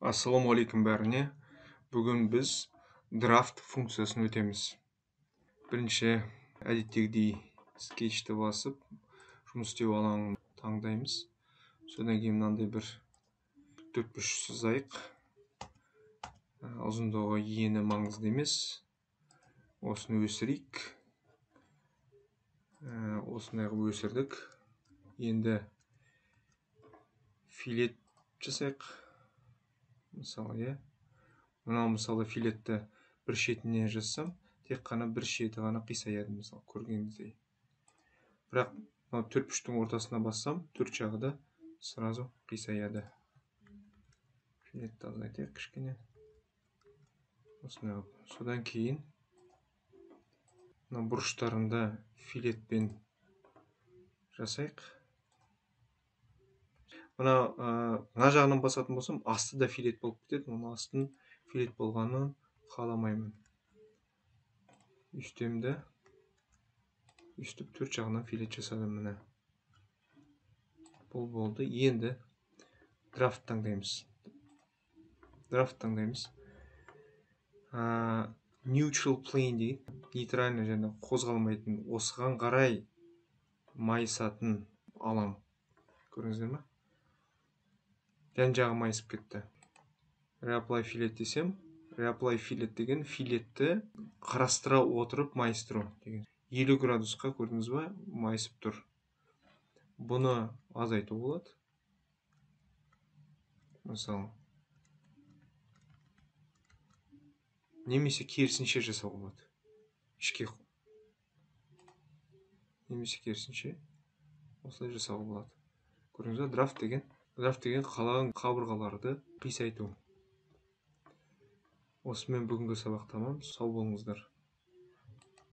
Ассалаумағалейкум бәріне. Бүгін біз draft функциясын өтеміз. Бірінші әдеттегідей скетчті басып, жұмыс істеу алаңын таңдаймыз. Содан кейін мынандай бір төртбұрыш сызайық. Ұзындығы, ені маңызды емес. Осыны өсірейік. Осындай қылып өсірдік. Енді филет жасайық. Мысалы, иә. Мынау мысалы филетті бір шетіне жазсам, тек қана бір шеті ғана қисаяды, мысалы, көргеніңіздей. Бірақ мынау төртбұрыштың ортасына бассам, төрт жағы да сразу қисаяды. Филетті азайтайық кішкене. Осындай қылып. Содан кейін мына бұрыштарында филетпен жасайық. Мына жағынан басатын болсам, асты да филет болып кетеді. Оның астын филет болғанын қаламаймын. Үстемді өстіп төрт жағынан филет жасадым міне. Бұл болды. Енді драфт таңдаймыз. Драфт таңдаймыз. Neutral plane деген нейтральный және қозғалмайтын, осыған қарай майысатын алаң. Көрдіңіздер ме? Жан жағы майысып кетті. Reapply fillet десем, reapply fillet деген филетті қарастыра отырып майыстыру деген. 50 градусқа, көрдіңіз ба, майысып тұр. Бұны азайту болады. Мысалы, немесе керісінше жасауға болады. Ішке. Немесе керісінше осылай жасауға болады. Көрдіңіз ба, драфт деген. Драфт деген қалаған қабырғаларды қисайту. Осымен бүгінгі сабақ тамам. Сау болыңыздар.